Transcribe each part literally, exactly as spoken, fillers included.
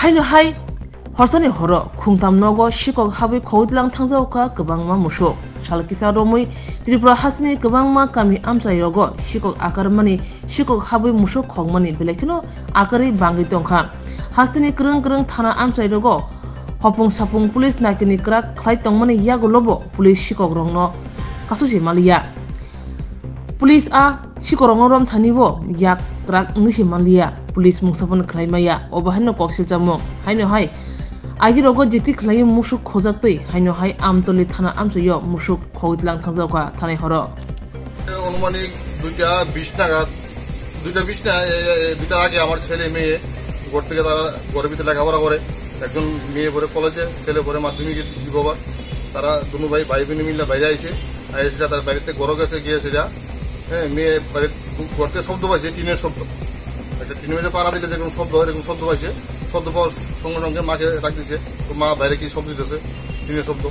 Haino hai hortani horo khungtam nogo sikok habwi khogwi tlang thangjago kha kwbangma musuk. Sal kisa romwi Tripura hasteni kwbangma kami amchai rogo sikok akarmani, sikok habwi musuk khokmani belai kheno akarwi bangwi tongkha. Hasteni kwrwng kwrwng thana amchai rogo hopung sapung police nakini kwrak khlai tongmani yagulobo police sikok rokno kasosi maliya. Police a sikorokno romthani bo yak krak wngwi se manliya, police mungsa phano khlai maya, obo haino kok silchamung. Haino hai agirogo jeti khlaiwi musuk khojaktwi, haino hai Amtoli thana amchaio musuk khogwi tlang thangjago kha thanai horo. Anumanik duita bish nagat, duita bish na, এ, এ, এ, দুইটার আগে আমার ছেলে মেয়ে ঘর থেকে তারা ঘরের ভিতরে লেখাপড়া করে, একজন মেয়ে পড়ে কলেজে, ছেলে পড়ে মাধ্যমিকে দিব আবার। তারা দুনো ভাই, ভাই বোন মিলে বাইরে আইছে। আর সেটা তার বাড়িতে ঘরো গেছে, গিয়ে সেটা, হ্যাঁ, মেয়ে বাড়ির ঘর থেকে শব্দ পাইছে, টিনের শব্দ। একটা টিনের মধ্যে পাড়া দিলে যেরকম শব্দ হয়, এরকম শব্দ পাইছে। শব্দ পাওয়ার সঙ্গে সঙ্গে মাকে ডাক দিছে, তো মা বাইরে কি শব্দ দিতেছে, টিনের শব্দ।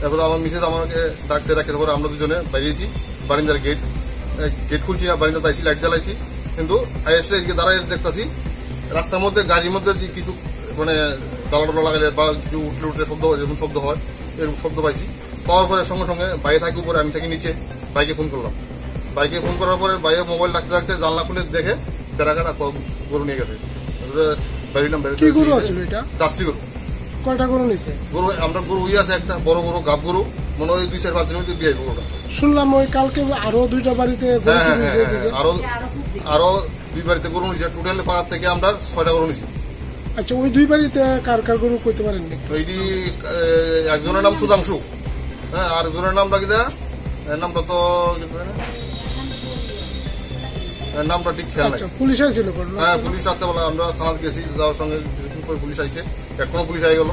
এরপরে আমার মিসেস আমাকে ডাকছে, ডাকে তারপরে আমরা দুজনে বাইরে এসি, বারিন্দার গেট, এ, গেট খুলছি না, বারিন্দাতে আইছি, লাইট জ্বালাইছি, কিন্তু আইসে এদিকে দাঁড়ায় দেখতাছি রাস্তার মধ্যে, গাড়ির মধ্যে যে কিছু মানে ডালা ডোলা লাগাইলে বা কিছু উঠলে উঠলে শব্দ হয়, যেরকম শব্দ হয়, এরকম শব্দ পাইছি। পাওয়ার পরে সঙ্গে সঙ্গে বাইরে থাকি উপরে, আমি থাকি নিচে, বাইকে ফোন করলাম। বাইকে ফোন করার পরে বাইরে মোবাইল রাখতে রাখতে জানলা খুলে দেখে বেড়াঘাট আর গরু নিয়ে গেছে। তারপরে বাইরে এলাম, বাইরে কি গরু নিয়ে গেছে। আছিল এটা? জার্সি গরু। কয়টা গরু নিছে? গরু, আমরা গরু ইয়ে আছে একটা বড় গরু, গাব গরু, মনে হয় দুই চার পাঁচ দিনের মধ্যে বিয়ে হবে গরুটা। শুনলাম ওই কালকে আরো দুইটা বাড়িতে গরু হ্যাঁ, হ্যাঁ, চুরি হ্যাঁ, হয়েছে হ্যাঁ, এদিকে। আরো, আরো দুই বাড়িতে গরু নিছে, টোটাল পাড়ার থেকে আমরা ছয়টা গরু নিছি। আচ্ছা, ওই দুই বাড়িতে কার কার গরু কইতে পারেননি? ওই দি, এ, একজনের নাম সুধাংশু, হ্যাঁ, আর একজনের নাম ডাকি দা, এ, নামটা তো কি বলে না? এ, নামটা ঠিক খেয়াল নাই। আচ্ছা, পুলিশ আইছিল ঘটনা হ্যাঁ, পুলিশ রাত্রেবেলা আমরা থানাতে গেছি, যাওয়ার সঙ্গে কিছুক্ষণ পরে পুলিশ আইছে, এখনো পুলিশ আই গেল।